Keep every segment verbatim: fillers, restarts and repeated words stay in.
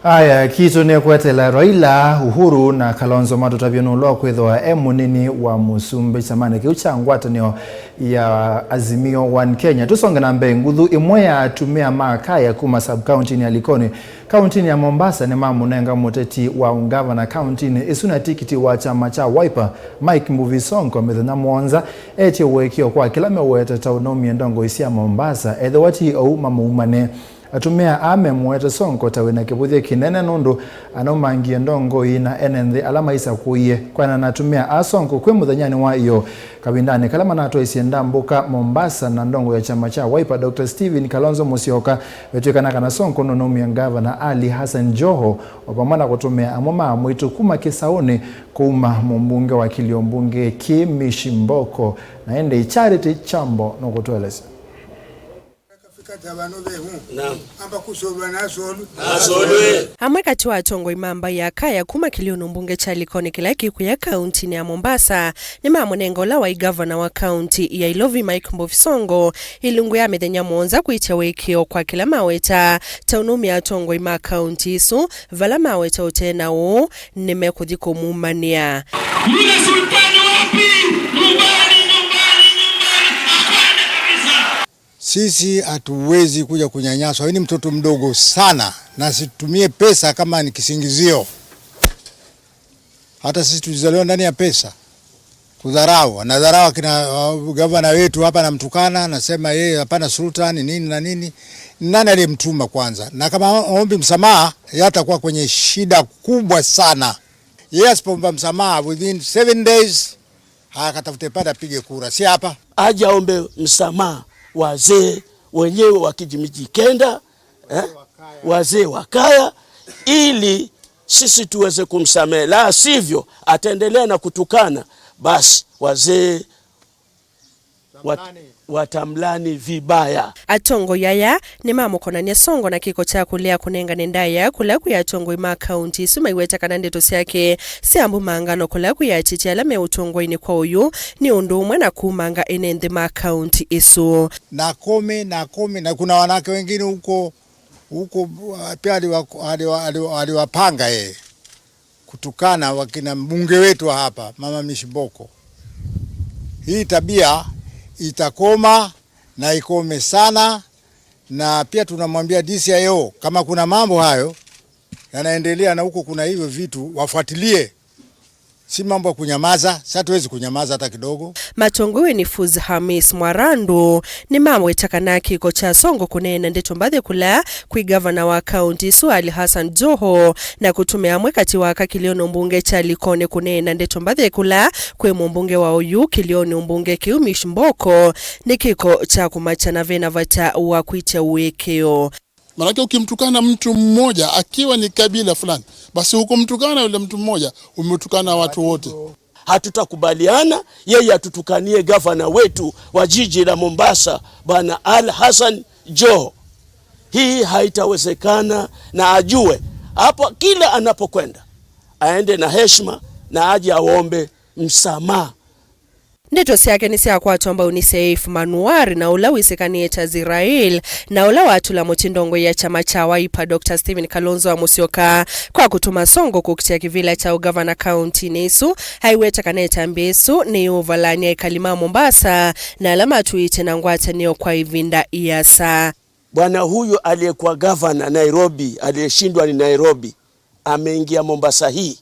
Aya, kitũ nĩ kweteela Raila, Uhuru na Kalonzo matũtavye nũndũ wa kwĩthĩwa e mũnini wa mũsumbĩ kyamanĩ kĩu kya ngwatanĩo ya Azimio One Kenya. Tũsonge na mbee, nguthu ĩmwe ya atumĩa ma Kaya kuma sub-county-inĩ ya Likoni, kaunti-inĩ ya Mombasa, nĩmamũnenga mũteti wa ũngavana kaunti-inĩ ĩsu na tikiti wa kyama kya Wiper, Mike Mbuvi Sonko, mĩthenya mũonza, etie ũĩkĩĩo kwa kĩla meweta ta ũnaumie ndongoi sya Mombasa, ethĩwa ti ũu mamũumane. Atumĩa aa memũete Sonko ta wĩna kĩvũthya kĩnene nũndũ anaumangie ndongoi na ene nthĩ ala maisakũie. Kwĩanana na atumĩa aa, Sonko kwĩ mũthenyanĩ wa ĩyoo, kavindanĩ kala manatwaisye ndambũka Mombasa na ndongoi ya kyama kya Wiper, Doctor Stephen Kalonzo Musyoka, vetw'ĩkana kana Sonko nũnaumie Ngavana Ali Hassan Joho, o vamwe na kũtũmĩa amwe ma amwaitũ kuma kĩsaũnĩ kũuma mũmbunge wa kĩlio mbunge kĩĩ Mishi Mboko. Na ĩndĩ Charity Chambo nũkũtũelesya. Akafika ta vano vehu. Naam. Amba kusolwa na asolu. Asolwe. Amwe katĩ wa atongoi ma mbaĩ ya Kaya kuma kĩlĩonĩ mbunge kya Likoni kĩla kĩkũya kauntinĩ ya Mombasa nĩmamũnenga ũla waĩ gavana wa kaunti ya Ilovi Mike Mbuvi Sonko ilungu ya mĩthenya mũonza kwĩtya ũĩkĩĩo kwa kĩla maweta ta ũnaumya atongoi ma kaunti ĩsu, vala maweta ũtee na ũũ nĩmekũthi kũmumanĩa. Yule sultani wapi? Nyumbani, nyumbani, nyumbani. Akwende kabisa. Sisi hatuwezi kuja kunyanyaswa. Huyu ni mtoto mdogo sana, na situmie pesa kama ni kisingizio. Hata sisi tulizaliwa ndani ya pesa. Kudharau, anadharau akina, uh, gavana wetu hapa, anamtukana, anasema yeye hapana sultan nini na nini. Nani aliyemtuma kwanza? Na kama ombi msamaha, yeye atakuwa kwenye shida kubwa sana. Yeye asipoomba msamaha, within seven days, akatafute pale apige kura, si hapa. Aje aombe msamaha wazee wenyewe wa Kijimiji Kenda, eh? Wazee wa Kaya, ili sisi tuweze kumsamehe, la sivyo ataendelea na kutukana, basi wazee wat-, watamlani vibaya. Atongoi aya nĩmamũkonany'a Sonko na kĩko kya kũlea kũnengane ndaĩa kũla kwĩ atongoi ma kaunti ĩsu maiweta kana ndeto syake sya mbumangano kũla kwĩ ateti ala me ũtongoinĩ kwa ũyu nĩ ũndũ ũmwe na kumanga ene nthĩ ma kaunti ĩsu. Na kũmi, na kũmi, na kuna wanawake wengine huko, huko, uh, pia aliwa-, aliwa-, aliwa-, aliwapanga yeye kutukana wakina mbunge wetu wa hapa, Mama Mishi Mboko. Hii tabia itakoma na ikome sana, na pia tunamwambia D C I O, kama kuna mambo hayo yanaendelea na huko kuna hivyo vitu, wafuatilie. Si mambo ya kunyamaza, si hatuwezi kunyamaza hata kidogo. Matongoew'e nĩ Fuz Hamis Mwarandu nĩmaweta kana kĩko kya Sonko kũneena ndeto mbathĩ kũla kwĩ gavana wa kaunti ĩsu Ali Hassan Joho na kũtũmĩa amwe katĩ wa aka kĩlĩonĩ mbunge kya Likoni kũneena ndeto mbathĩ kũla kwĩ mũmbunge wa ũyu kĩlĩonĩ mbunge kĩu Mishi Mboko nĩ kĩko kya kũmakya na vena vata wa kwĩtya ũĩkĩĩo. Maanake ukimtukana mtu mmoja akiwa ni kabila fulani, basi hukumtukana yule mtu mmoja, umetukana watu wote. Hatutakubaliana yeye atutukanie gavana wetu wa jiji la Mombasa, Bwana Ali Hassan Joho. Hii haitawezekana, na ajue hapo kila anapokwenda, aende na heshima na aje aombe msamaha. Ndeto syake nĩsyakwatwa mbau nĩ Seif Manuar, na ũla wĩsĩkanĩe ta Zirail, na ũla watũla mũtĩ ndongoi ya kyama kya Wiper, Doctor Stephen Kalonzo wa Musyoka, kwa kũtũma Sonko kũkitĩa kĩvĩla kya ũgavana kauntinĩ ĩsu. Aiweta kana ĩtambya ĩsu nĩyũvalany'a ekali ma Mombasa na ala matwĩĩte na ngwatanĩo kwa ĩvinda ĩasa. Bwana huyu aliyekuwa gavana Nairobi, aliyeshindwa ni Nairobi, ameingia Mombasa hii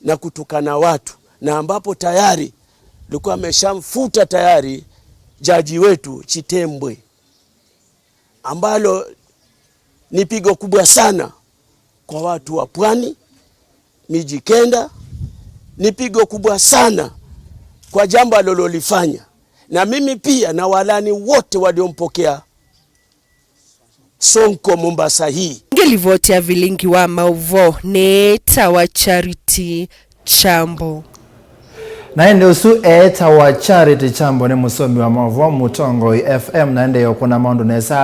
na kutukana watu, na ambapo tayari alikuwa ameshamfuta tayari jaji wetu Chitembwe, ambalo ni pigo kubwa sana kwa watu wa pwani, miji kenda, ni pigo kubwa sana kwa jambo alilolifanya. Na mimi pia na walani wote waliompokea Sonko Mombasa hii. Nĩ livoti ya vilingi wa maũvoo nĩtawa Charity Chambo. Na ĩndĩ ũsu etawa Charity Chambo nĩ mũsomi wa maũvoo Mũtongoi F M, na ĩndĩ yokũna maũndũ nesa.